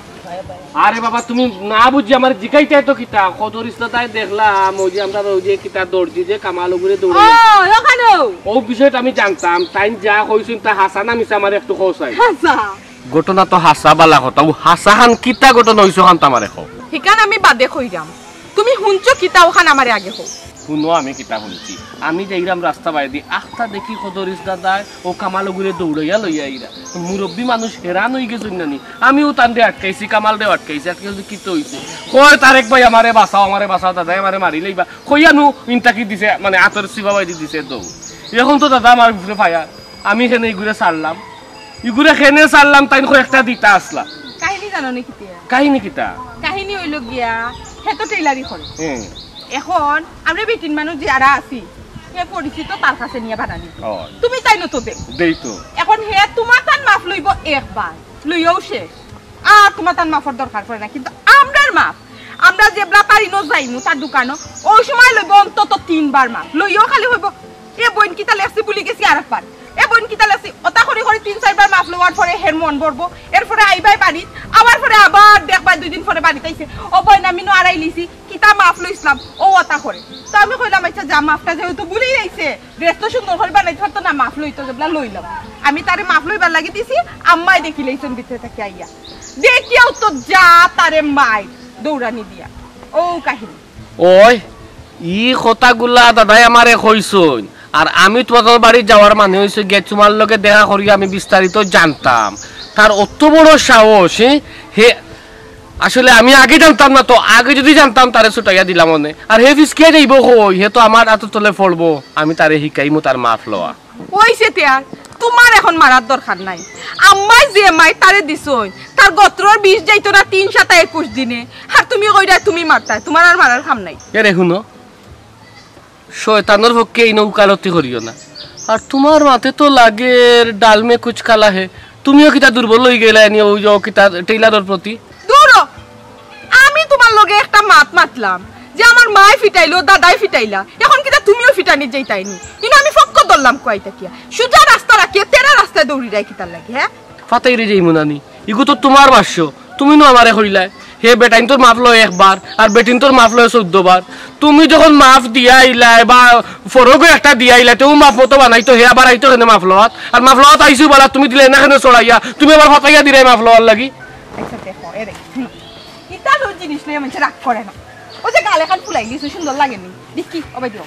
আরে বাবা, তুমি না বুঝি আমারে জিকাইতায় তো কিতা? কদর ইসলাতায় দেখলাম, ওই যে আমরা ওই যে কিতা দর্জি যে কামাল ওগুরে দৌড়ে। ও, ওখানেও। ও বিষয়টা আমি জানতাম, তাইন যা কইছইন তা হাছা না মিছা আমারে একটু কও চাই। হাছা। ঘটনা তো হাছা, ভালা কথা। ও হাছা খান কিতা ঘটনা অইছে খান তো আমারে কও। হিখান আমি বাদে কইরাম। তুমি হুনছো কিতা ওখান আমারে আগে কও। হুনো আমি কিতা হুনছি। আমি যাইরাম রাস্তা বায়দি, আখতা দেখি কদরিস দাদায় ও কামাল ওগুরে দৌড়াইয়া লইয়া আইরা। মুরব্বি মানুষ হেরান অইগেছইন নানি। আমিও তানরে আটকাইছি, কামালরেও আটকাইছি, আটকাইছি কিতা অইছে? কয়, "তারেক ভাই আমারে বাঁচাও, আমারে বাঁচাও, দাদায় আমারে মারি লাইবা।" কইয়া নু ইনতাকি দিছে, মানে আতর সিবা বাইদি দিছে দৌড়। এখন তো দাদা আমার উপরে ফায়ার। আমি কেনে ইগুরে ছাড়লাম, ইগুরে কেনে ছাড়লাম, তাইন কয়েকটা দিতা আছলা। কাহিনী জানো নি কিতা? কাহিনী কিতা? কাহিনী অইলো গিয়া, হে তো টেইলারি করে। হুম। এখন আমরা বেটিন মানুষ যারা আছি, হে পরিচিত তার কাছে নিয়া বানানি। ও। তুমি তাইন তো দে। দেই তো। এখন হে তোমার তান মাফ লইবো একবার, লইয়াও শেষ। আর তোমার তান মাফর দরকার পড়ে না, কিন্তু আমরার মাফ, আমরা যেবলা তার ইনো যাইমু তার দোকানো, ওই সময় লইবো অন্তত তিনবার মাফ। লইয়াও খালি কইবো, "এ বইন কিতা লেখছি ভুলি গেছি আরেকবার। এ বইন কিতা লেখছি?" ওটা করি করি তিন চারবার মাফ লওয়ার পরে হের মন ভরবো। এরপরে আইবায় বাড়িত, আবার পরে আবার দেখবায় দুই দিন পরে বাড়িত আইছে, "ও বইন, আমি নু আড়াই লিছি, কিতা মাফ লইছলাম?" ও ওটা করে। তো আমি কইলাম, "আচ্ছা যা, মাফটা যেহেতু ভুলি আইছে, ড্রেস তো সুন্দর করি বানাইতে পারতো না, মাফ লইতো, যেবলা লইলাম।" আমি তারে মাফ লইবার লাগি দিছি, আম্মায় দেখি লইছইন ভিতরে থাকি আইয়া। দেখিয়াও তো যা তারে মাইর দৌড়ানি দিয়া। ও কাহিনী। ওই, ই কথাগুলা দাদায় আমারে কইছইন। আর আমি তোমার বাড়ি যাওয়ার মানে অইছে গিয়া তোমার লগে দেখা করি আমি বিস্তারিত জানতাম। তার অত বড় সাহস, হে? হে, আসলে আমি আগে জানতাম না তো, আগে যদি জানতাম তারে ছুটাইয়া দিলাম অনে। আর হে ফিসকিয়া যাইবো কই? হে তো আমার আতর তলে পড়বো, আমি তারে হিকাইমু তার মাফ লওয়া। ওই সে তে আর তোমার এখন মারার দরকার নাই। আম্মায় যে মাইর তারে দিছইন, তার গত্রর বিষ যাইতো না তিন সাতা একুশ দিনে। আর তুমি কইরায় তুমি মারতায়, তোমার আর মারার কাম নাই। এরে হুনো, শয়তানর পক্ষে ইনো উকালতি করিও না। আর তোমার মাতে তো লাগের ডাল মে কুচ কালা হে, তুমিও কিতা দুর্বল অইগেলায় নি ওই যে কিতা টেইলারর প্রতি? দূর হ। আমি তোমার লগে একটা মাত মাতলাম যে আমার মায় ফিটাইলো, দাদায় ফিটাইলা, এখন কিতা তুমিও ফিটানিত যাইতায় নি? ইনো আমি ফক্ক ধরলাম কইতা কিয়া? সুজা রাস্তা রাখিয়া তেরা রাস্তায় দৌড়িরায় কিতার লাগি, হ্যাঁ? ফাতাইরে যাইমু নানি, ইগু তো তোমার ভাষ্য, তুমি নু আমারে কইলায়। হে বেটাইন্তর মাফ লয় একবার, আর বেটিন্তর মাফ লয় চৌদ্দ বার। তুমি যখন মাফ দিয়া আইলায় বা ফরগো একটা দিয়া আইলায়, তেউ মাফ মতো বানাইতো, হে আবার আইতো কেনে মাফ লওয়াত? আর মাফ লওয়াত আইছো বালা, তুমি দিলায় না কেনে ছড়াইয়া, তুমি আবার ফাতাইয়া দিরায় মাফ লওয়ার লাগি। আচ্ছা, দেখো, এরে, হুম। ইতা লই জিনিস লইয়া মানষে রাগ করে না। ওই যে গাল এখান ফুলাই দিছো, সুন্দর লাগে নি? দেখি, ওবায় দিও।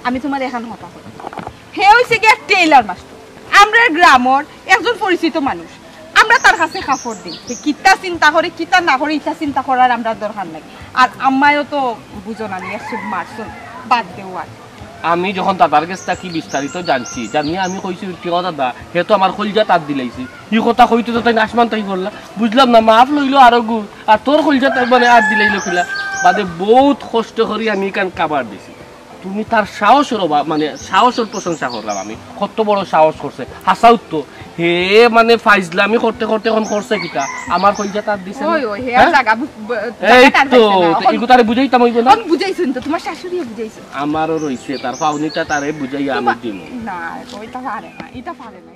আমি তোমারে এখান কথা কই। হে অইছে গিয়া টেইলার মাস্টার। আমরার গ্রামর একজন পরিচিত মানুষ। আমরা তার কাছে কাপড় দেই। হে কিতা চিন্তা করে, কিতা না করে, ইতা চিন্তা করার আমরার দরকার নাই। আর আম্মায়ও তো বুঝো না নি, একটু মারছইন, বাদ দেও আর। আমি যখন দাদার গেছ থাকি বিস্তারিত জানছি, জানিয়া আমি কইছি, "উঠি ও দাদা, হে তো আমার কইলজাত আত দিলাইছে।" ই কথা কইতে তো তাইন আসমান থাকি পড়লা। বুঝলাম না, মাফ লইলো আরোগু, আর তোর কইলজাত মানে আত দিলাইলো কিলা। বাদে বউত কষ্ট করি আমি ইখান কাবার দিছি। তুমি তার সাহসর অভাব, মানে, সাহসর প্রশংসা করলাম আমি। কত বড় সাহস করছে, হাছাউ তো। হে, মানে, ফাইজলামি করতে করতে অখন করছে কিতা? আমার কইলজাত আত দিছে না? ওই, ওই, হে আর হ্যাঁ? জাগা বু-, ব-, এই জাগা কার তো, পাইছে না? তো অখন ইগু তারে বুঝাইতাম অইবো না? অখন বুঝাইছইন তো, তুমার শাশুড়িয়ে বুঝাইছইন। আমারও রইছে, তার পাওনিটা তারে বুঝাইয়া আমি তুমা-, দিমু। না, ইটা পারে না, ইটা পারে না।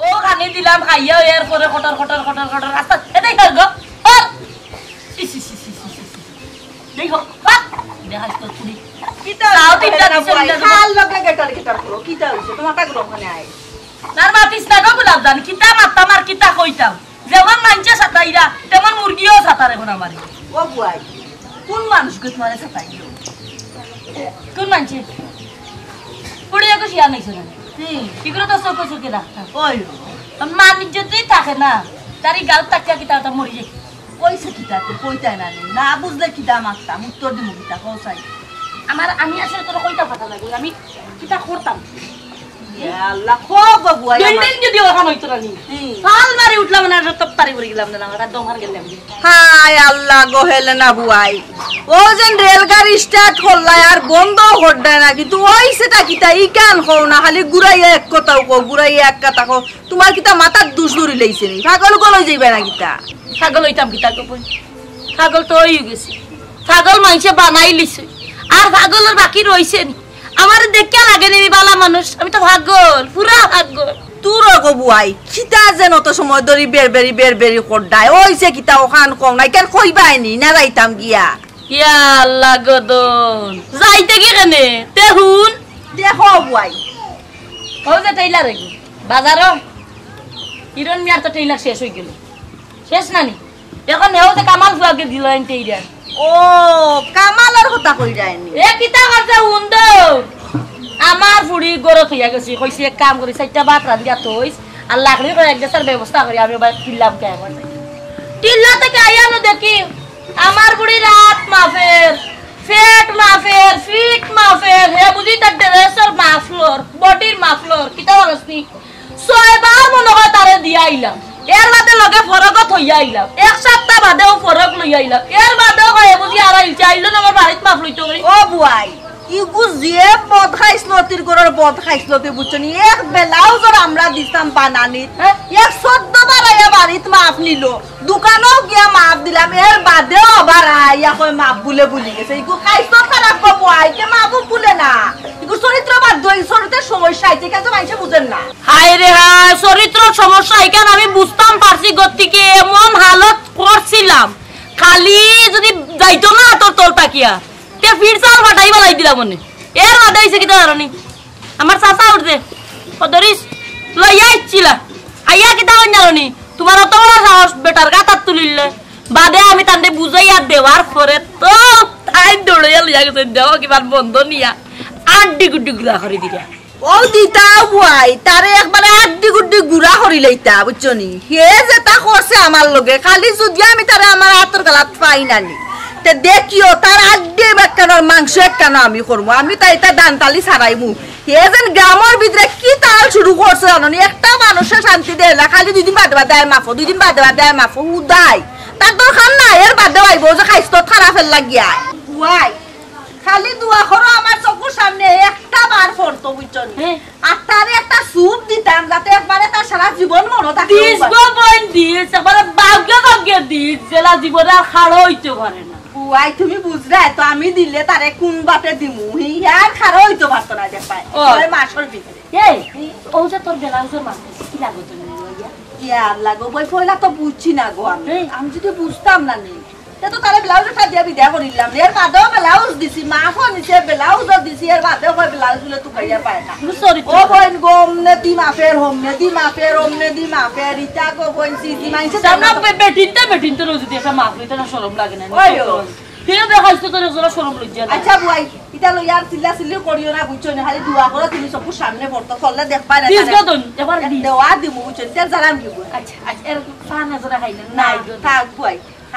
ও খানি দিলাম, খাইয়া এর পরে কটর কটর কটর কটর রাস্তা এটাই কর গো। হর। ইস, ইস, ইস, ইস, ইস, ইস। দেখো, হর। দেখাস তোর কুড়ি। কিতা তাও হইছে? তিনটা না দিছে, ভাই, তিনটা দিছে। কার লগে গেটার গেটার করো? কিতা হইছে? তুমার কাছে ওখানে আয়। তার মাতিস না গো গোলাপ জান, কিতা মাততাম আর কিতা কইতাম। যেমন মানষে সাতাইরা, তেমন মুরগিও সাতার অখন আমারে। ও বুয়াই, কোন মানুষ গো তুমারে সাতাইলো? কোন মানষে? পড়ে একো শিয়া নাইছো না। হুম। কি করে তো চোখে চোখে রাখতাম? ওই। মান ইজ্জতই থাকে না। তারি গাল তাকিয়া কিতা তা মরি যাই। কইছে কিতা তো কইতায় না নি। না বুঝলে কিতা মাততাম, উত্তর দিমু কিতা, কও চাই। আমার, আমি আসলে তোর কইতা পাতা লাগবে, আমি কিতা করতাম? ইয়া আল্লাহ, কও গো বুয়াই আমার। বিল্ডিং যদি ওখান হইতো না নি। হুম। ফাল মারি উঠলাম না, তপ তারি পড়ি গেলাম না, আমার দম হার গেলাম। হায় আল্লাহ গো, হেলে না বুয়াই। ও যেন রেলগাড়ি start করলায় আর বন্ধ করলায় না, কিন্তু ওই সেটা কিতা ইখান কও না, খালি ঘুরাইয়া এক কথা কও, ঘুরাইয়া এক কথা কও। তুমার কিতা মাথার দুষ ধরি লাইছে নি? পাগল উগল অই যাইবায় না কিতা? পাগল অইতাম কিতা গো বইন? পাগল তো অই গেছি। পাগল মানষে বানাইলিছে। আর পাগলর বাকি রইছে নি? আমারে দেখিয়া লাগে নি আমি বালা মানুষ? আমি তো পাগল, পুরা পাগল। দূর হ গো বুয়াই, কিতা যেন অত সময় ধরি বেরবেরি বেরবেরি কররায়। অইছে কিতা অখান কও না, ইখান কইবায় নি, না যাইতাম গিয়া। ইয়া আল্লাহ গো দন। যাইতে কি কেনে? তে হুন। দেখো বুয়াই। অউ যে টেইলার এগু, বাজারো। হিরন মিয়ার তো টেইলার শেষ অই গেল। শেষ না নি? অখন হেও যে কামাল ফুয়াকে দিল আনতে ইরা। ও, কামালর কথা কইরায় নি? এ কিতা করছে হুন তো? আমার ফুড়ি ঘরো থইয়া গেছি, কইছি এক কাম করি, চাইরটা ভাত রান্ধিয়া থইস, আর লাকড়ি করি এক গেছর ব্যবস্থা করি, আমি ওবার টিল্লাম কে আমার। টিল্লা থাকি আইয়া নু দেখি, আমার ফুড়ি রাত মাফের, পেট মাফের, ফিট মাফের, হে বুঝি তার ড্রেসর মাফ লর, বডির মাফ লর, কিতা বলস নি? ছয়বার মনো কয় তারে দিয়া আইলাম। এর বাদে লগে ফরকও থইয়া আইলাম। এক সাপ্তা বাদে অউ ফরক লইয়া আইলাম। এর বাদেও কয়, "এ বুঝি আর আইলছে, আইলো না আমার বাড়িত মাফ লইতো করি।" ও বুয়াই, ইগু যে বদ খাইছলতির ঘরর বদ খাইছলতি বুঝছো নি? এক ব্লাউজর আমরা দিছলাম বানানিত। হ্যাঁ? এক চৌদ্দ বার আইয়া বাড়িত মাফ নিল। দোকানো গিয়া মাফ দিলাম, এর বাদেও আবার আইয়া কয় মাফ বুলে ভুলি গেছে। ইগু খাইছলত খারাপ গো বুয়াই, কে মাফও বুলে না। ইগুর চরিত্র বাদ দেও, চরিত্রর সমস্যা অইছে, ইখান তো মানষে বুঝের না। হায় রে হায়, চরিত্রর সমস্যা ইখান আমি বুঝতাম পারছি গতিকে এমন হালত করছিলাম, খালি যদি যাইতো না আতর তল থাকিয়া, তে ফির চাল ফাটাই বালাই দিলাম মনে। এর বাদে অইছে কিতা জানো নি? আমার চাচা উঠছে, ও ধরিস, লইয়া আইছিলা। আইয়া কিতা কইন জানো নি? তুমার অত বড় সাহস, বেটার গাতাত তুলিলে। বাদে আমি তানরে বুঝাইয়া দেওয়ার পরে তো তাইন দৌড়াইয়া লইয়া গেছে, দেও কিমান বন্ধ নিয়া আড্ডি গুড্ডি গুড়া করি দিলা। ও দিতাও বুয়াই, তারে একবারে আড্ডি গুড্ডি গুড়া করি লইতা, বুঝছো নি? হে যেটা করছে আমার লগে, খালি যদি আমি তারে আমার আতর গালাত পাই না নি, তে দেখিও তার আড্ডি একখানোর মাংস একখানো আমি করমু, আমি তাই তা দান্তালি ছাড়াইমু। হে যেন গ্রামর ভিতরে কি তাল শুরু করছে জানো নি? একটা মানুষে শান্তি দেয় না, খালি দুই দিন বাদে বাদে আয় মাফো, দুই দিন বাদে বাদে আয় মাফো, উদাই। তার দরকার নাই, এর বাদেও আইবো যে খাইছলত খারাপের লাগিয়া। বুয়াই, খালি দোয়া করো আমার চকুর সামনে একটা বার পড়তো, বুঝছো নি? হ্যাঁ। আর তারে একটা চুপ দিতাম, যাতে একবারে তার সারা জীবন মনো থাকে। দিস গো বইন, দিস, একবারে বাগে বাগে দিস, যেলা জীবনে আর খাড়া অইতে পারে না। বুয়াই, তুমি বুঝরায় তো, আমি দিলে তারে কোন বাটে দিমু, হি আর খাড়া অইতে পারতো না, দেখবায়। ও। ছয় মাসর ভিতরে। এই, অউ যে তোর ব্লাউজর মাঝে কি লাগো তুমি লইয়া? ইয়া লাগো, বই পয়লা তো বুঝছি না গো আমি। এই। আমি যদি বুঝতাম না নি, তে তো তারে ব্লাউজ একটা দিয়া বিদায় করিলাম। এর বাদেও ব্লাউজ দিছি, মাফও নিছে, ব্লাউজও দিছি, এর বাদেও কয় ব্লাউজ বুলে তুকাইয়া পায় না। বুঝছো রে ও তুই? বইন গো, অমনে দি মাফের, হমনে দি মাফের, অমনে দি মাফের, ইতা গো বইন, সিজি মাইনষে সামনে জানো। বে-, বেটিনতে, বেটিনতে রোজ যদি একটা মাফ লইতে না শরম লাগে না? ওই ও। ফিরে দেখাইছ তো তোর একজোড়া শরম লজ্জা নাই। আচ্ছা বুয়াই, ইতা লইয়া আর চিল্লা চিল্লি করিও না, বুঝছো নি? খালি দোয়া করো, তুমি চকুর সামনে পড়তো, করলে দেখবায় না দিস তারে। গো দন, এবার দিস। দেওয়া দিমু, বুঝছো নি? তেল জ্বালাম কি বুয়াই? আচ্ছা, আচ্ছা, এর পান এজোড়া খাইলে না, নাই, গো। থাক বুয়াই।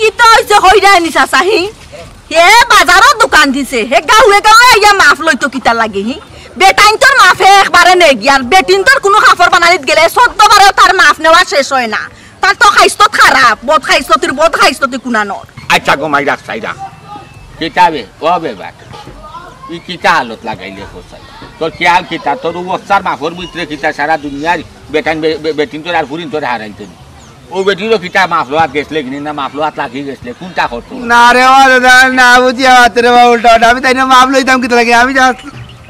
কিতা অইছে কইরায় নি চাচা, হি? হে বাজারো দোকান দিছে, হে গাউয়ে গাউয়ে আইয়া মাফ লইতো কিতার লাগি, হি? বেটাইন্তর মাফে একবারে নেগি, আর বেটিন্তর কুনু কাপড় বানানিত গেলে চৌদ্দ বারেও তার মাফ নেওয়া শেষ অয় না। তার তো খাইস্তত খারাপ, বদ খাইস্ততির বদ খাইস্ততি কুনানর। আইচ্ছা গো মাই রাখ, চাই রাখ। কিতা বে, ও বে বাট। ই কিতা হালত লাগাইলে কছাই? তোর খেয়াল কিতা? তোর অবস্থার মাফর ভিতরে কিতা সারা দুনিয়ার বেটাইন বে-, বে-, বেটিন্তর আর ফুরিন্তর হারাইতে নি। অউ বেটিরও কিতা মাফ লওয়াত গেছলে কিনি না, মাফ লওয়াত লাগি গেছলে, কুনটা করতো? না রে বা দাদা, না বুঝিয়া মাতে রে বা উল্টা পাল্টা। আমি তাইন মাফ লইতাম কিতা লাগি? আমি just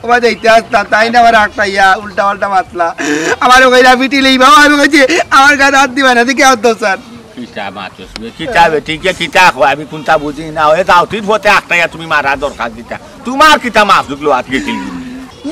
ওবা যাইতে আসতাম, তাইন আমারে আটকাইয়া উল্টা পাল্টা মাতলা। আমারে কইরা পিটিলিবা, আমি কইছি আমার গাত আত দিবায় না, দেখি আমার দোষ আর। কিতা মাতস বে, কিতা বে, ঠিক কিতা কয়, আমি কুনটা বুঝি না। ওই যাও, তুই ফতে আটকাইয়া তুমি মারা দরকার কিতা? তুমার কিতা মাফ লওয়াত গেছিল?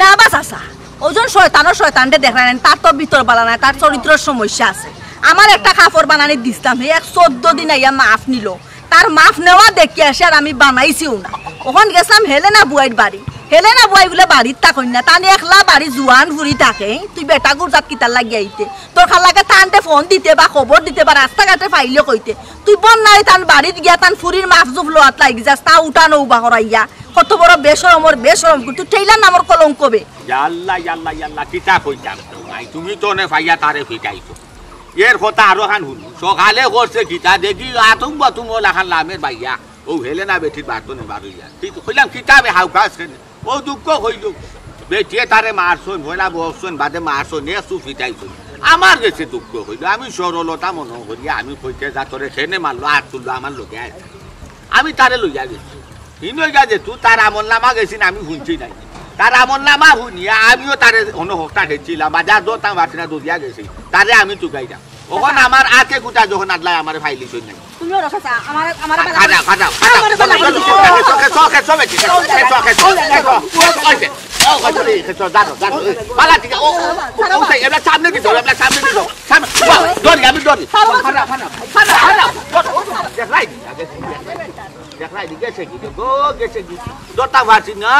না বা চাচা, অউ জন শয়তানর শয়তানরে দেখরা নায়, তার তো ভিতর বালা নায়, তার চরিত্রর সমস্যা আছে। আমার একটা কাপড় বানানিত দিছলাম, হে এক চৌদ্দ দিন আইয়া মাফ নিলো। তার মাফ নেওয়া দেখিয়া সে আর আমি বানাইছিও না। অখন গেছলাম হেলেনা বুয়াইর বাড়ি। হেলেনা বুয়াই বুলে বাড়িত থাকইন না, তান একলা বাড়ি জুয়ান ফুরি থাকে। তুই বেটাগুর জাত কিতার লাগি আইতে? দরকার লাগে তানরে ফোন দিতে বা খবর দিতে বা রাস্তাঘাটে পাইলে কইতে। তুই বন্যায় তান বাড়িত গিয়া তান ফুরির মাফ জুফ লওয়াত লাগি যাস, তা উঠানো উবা করাইয়া। কত বড় বেশরমর বেশরম, তুই টেইলার নামর কলঙ্ক বে। ইয়াল্লা, ইয়াল্লা, ইয়াল্লা, কিতা কইতাম তো নাই, তুমি তো অনে পাইয়া তারে ফিটাইছো। এর কথা আরো খান হুনি। সকালে করছে কিতা দেখি, আতুম বাতুম অলা খান লামের বাইয়া। অউ হেলেনা বেটির বাতো নেবার অইয়া। কিতা কইলাম, কিতা বে হাউকাস কেনে? অউ দুঃখ কইল। বেটিয়ে তারে মারছইন, পয়লা বকছইন, বাদে মারছইন, একটু ফিটাইছইন। আমার গেছে দুঃখ কইল। আমি সরলতা মনো করিয়া আমি কইতে যা তোরে কেনে মারলো, আত তুললো, আমার লগে আয়। আমি তারে লইয়া গেছি। হিনো গিয়া যেতু তার আমলনামা গেছি না, আমি হুনছি নাই। তার আমলনামা হুনিয়া আমিও তারে অনো হকটা খেছিলাম, বাজার দরতাম পারছি না, দৌড়িয়া গেছি। তারে আমি তুকাইলাম। অখন আমার আতে কুটা যখন আদলায় আমারে ফাইলিছইন নাই। তুমিও রাখো চা, আমার, আমার বালা খাজা, খাজা, খাজা। আমার বালা খেছো, খেছো, খেছো, খেছো, খেছো, খেছো, খেছো। ওই যে, ও, ওই যে, খেছো, জানো, জানো। বালা ঠিক আছে, ও, ও, ও, ও, সামনে দিছো, এবার সামনে দিছো। সামনে, বাহ, ধরি, আমি ধরি। খাজা, খাজা, খাজা, খাজা, খাজা। দেখলাই, দেখলাই, গেছে কি, গো, গেছে কি? দরতা পারছি না।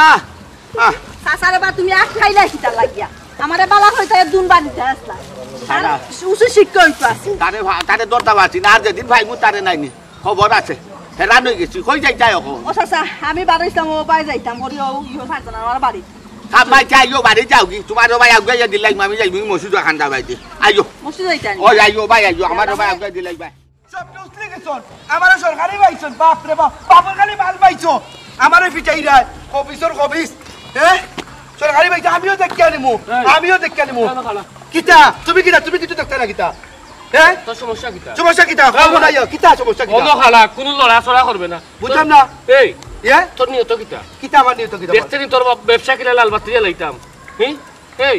আহ। চাচারে বা তুমি আটকাইলা কিতা লাগিয়া? আমারে বালা কইতে দুন বাড়িতে আসলা। তার খাজা। উচিত শিক্ষা অইতো আছে। তারে ভা-, তারে দরতা পারছি না। আর যেদিন ভাইমু তারে নাইনি। খবর আছে। হেরান অই গেছি। কই যাইতায় অখন? ও চাচা, আমি বারইছলাম, ও বাই যাইতাম। করি ও ইহো থাকতো না আমার বাড়ি। কাম বাই চাই, ও বাড়ি যাওগি। তুমার ও বাই আগুয়াইয়া দিলাই, আমি যাইমু মসজিদ খান্দা বাইতে। আইও। মসজিদ যাইতায় নি? ওই আইও, বাই আইও। আমার ও বাই আগুয়াই দিলাই, বাই। সব উছলি গেছন। আমারে সরকারি পাইছন, বাপ রে বাপ। বাপর খালি মাল পাইছো। আমারে ফিটাইরায়। খবিছর খবিছ। হ্যাঁ? সরকারি পাইছো, আমিও দেখিয়া নিমু। এই। আমিও দেখিয়া নিমু। খালা, খালা। কিতা? তুমি কিতা? তুমি কিছু দেখতায় না কিতা? হ্যাঁ? তোর সমস্যা কিতা? সমস্যা কিতা? খালা। কও না ইয়া, কিতা সমস্যা কিতা? অনো খালা, কুনু লড়াচড়া করবে না। বুঝলাম না। এই, ইয়া? তোর নিয়ত কিতা? কিতা আমার নিয়ত কিতা? দেখতে নি তোর বাপ-, ব্যবসা কিলা লাল বাতি জ্বালাইতাম। হুম? এই,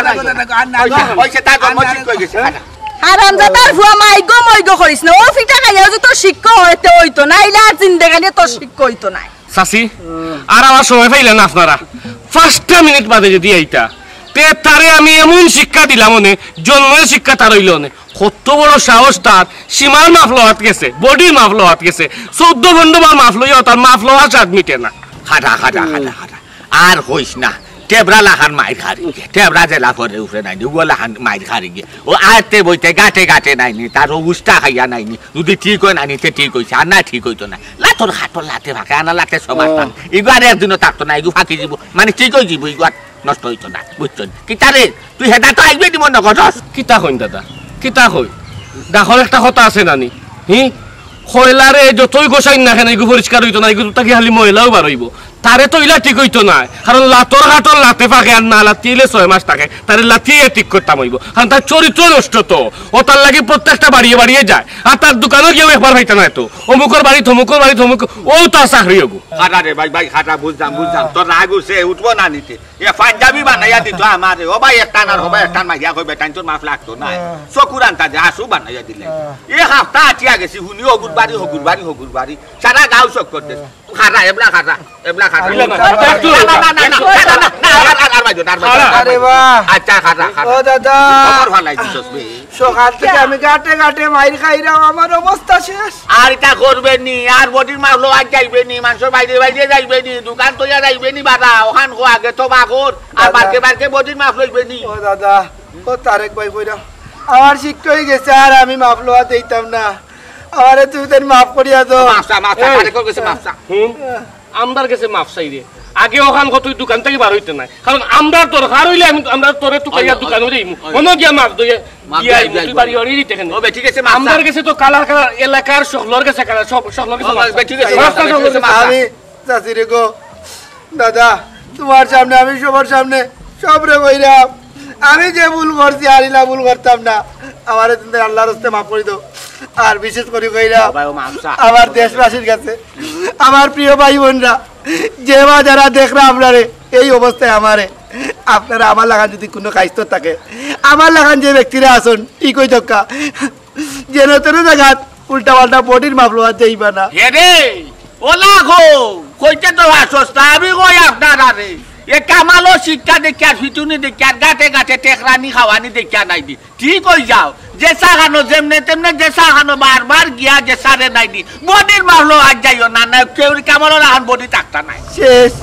আর না, আর না, আর না। অইছে, তার জন্ম ঠিক অই গেছে। হারামজাদার ফুয়া, মাইগো মইগো করিস না। অউ ফিটা খাইয়া যুদি তোর শিক্ষা অয়, তে অইতো না, ইলা আর জিন্দেগানিয়ে তোর শিক্ষা অইতো নায়। চাচি, আর আমার সময় পাইলা না আপনারা। পাঁচটা মিনিট বাদে যুদি আইতা, তে তারে আমি এমন শিক্ষা দিলাম অনে, জন্মর শিক্ষা তার অইলো অনে। কত বড় সাহস তার, সীমার মাফ লওয়াত গেছে, বডির মাফ লওয়াত গেছে, চৌদ্দ পনরো বার মাফ লইয়াও তার মাফ লওয়ার স্বাদ মিটে না। খাটা, খাটা, খাটা, খাটা। আর কইস না, টেবরা লাখান মাইর খারি গিয়া, টেবরা যেলা ফরে উপরে নাইনি, অউ লাখান মাইর খারি গিয়া। অউ আইতে বইতে গাটে গাটে নাইনি, তার অউ উষ্টা খাইয়া নাইনি, যুদি ঠিক অয় নাইনি, তে ঠিক অইছে, আর না ঠিক অইতো না। লাতর খাটর লাতে ফাকে, আনা লাতে সমাজ পান। ইগু আর একদিনও থাকতো না, ইগু ফাকি যিবো, মানে ঠিক অই যিবো, ইগু আর নষ্ট অইতো না, বুঝছইন? কিতা রে, তুই হেটা তো আইবে নি মনো করস? কিতা কইন দাদা, কিতা কইন? ডাকর একটা কথা আছে নানি? হি? কয়লারে যতই গোসাইন না কেনে, ইগু পরিষ্কার অইতো না, ইগু থাকি খালি ময়লাউ বার অইবো। তারে তো ইলা ঠিক অইতো নায়, কারণ লাতর খাটর লাতে ফাকে আর না লাতিলে ছয় মাস থাকে, তারে লাতিয়া ঠিক করতাম অইবো, কারণ তার চরিত্র নষ্ট তো। অউ তার লাগি প্রত্যেকটা বাড়িয়ে বাড়িয়ে যায়, আর তার দোকানো গিয়াও একবার পাইতা নায় তো, অমুকর বাড়ি, তমুকর বাড়ি, তমুক, অউ তার চাকরি অগু। খাটা রে ভাই, ভাই, খাটা, বুঝলাম, বুঝলাম। তোর রাগ উঠছে, উঠবো না নিতে। এ পাঞ্জাবি বানাইয়া দিত আমারে। ও ভাই, একটান আর ও ভাই, একটান মাইয়া কইবে, তাইন তোর মাফ লাগতো না। চকুর আন্তাজে আশু বানাইয়া দিলে। এ হাপ্তা আটিয়া গেছি, হুনি হগুর বাড়ি, হগুর বাড়ি, হগুর বাড়ি। সারা গাঁও চক্কর দেশ। খাটা, এবলা খাটা, এবলা খাটা। না, না, না, না, না, না, না, না, আর, আর, আর বাইজো না, আর বাইজো না, আর আরে বাইজো না। বাহ। আচ্ছা, খাটা, খাটা। ও দাদা। খবর ভালাই দিছস বে। সকাল থেকে আমি গাটে গাটে মাইর খাইরাম, আমার অবস্থা শেষ। আর ইতা করবে নি, আর বডির মাফ লওয়াত যাইবে নি, মানষর বাইরে বাইরে যাইবে নি, দোকান তইয়া যাইবে নি, বাড়া, অখান কো আগে তবা কর, আর দাদা। বারকে বারকে বডির মাফ লইবে নি। ও দাদা, ও তারেক ভাই কইরাম, আমার শিক্ষা অই গেছে, আর আমি মাফ লওয়াত দিতাম না। আমারে তুমি তাইন মাফ করিয়া দেও। মাফ চা, মাফ চা, এই। তারেকর গেছে মাফ চা। হুন, আমরার গেছে মাফ চাই রে। আগে অখান কো তুই দোকান থাকি বার অইতে নায়, কারণ আমরার দরকার অইলে আমি, আমরা তোরে তুকাইয়া অয়, অয়, দোকানো অয়। যাইমু। অয়। অনো গিয়া মাফ দইয়া মাফ দিয়া দিয়া আইমু, তুই যাইমু। বাড়ি বাড়ি দিতে কেনে? ও বে, ঠিক আছে, মাফ চা। আমরার গেছে তো কালার কালার এলাকার সকলর গেছে কালার, সব, সকলর গেছে ও মাফ বে, চা। ঠিক আছে, মাফ চা। সকলর গেছে মাফ চা। আমি চাচি রে গো, দাদা, তুমার সামনে আমি সবার সামনে সবরে কইরাম, আমি যে ভুল করছি আর ইলা ভুল করতাম না, আমারে তুমি আল্লার হস্তে মাফ করি দেও। আর বিশেষ করি কইরাম বাবা, ও মাফ চা। আমার দেশবাসীর কাছে, আমার প্রিয় ভাই বোনরা, যে বা যারা দেখরা আপনারে এই অবস্থায় আমারে, আপনারা আমার লাখান যদি কুনু কাইস্ত থাকে, আমার লাখান যে ব্যক্তিরা আছইন, ঠিক অই থাকা, যেন তেন জাগাত উল্টা পাল্টা বডির মাফ লওয়াত যাইবা না। হে রে, ওলা গো, কইতে তো আশ্বস্ত, আমি কই আপনারারে, এ কামালো শিক্ষা দেখিয়া, ফিটুনি দেখিয়া, গাটে গাটে টেকরানি খাওয়ানি দেখিয়া নাইনি। ঠিক অই যাও, যে চা খানো যেমনে তেমনে, যে চা খানো বারবার গিয়া যে চারে নাইনি। বডির মাফ লওয়াত যাইও না, না কেউর কামালো লাখান বডি থাকতা নায়। শেষ।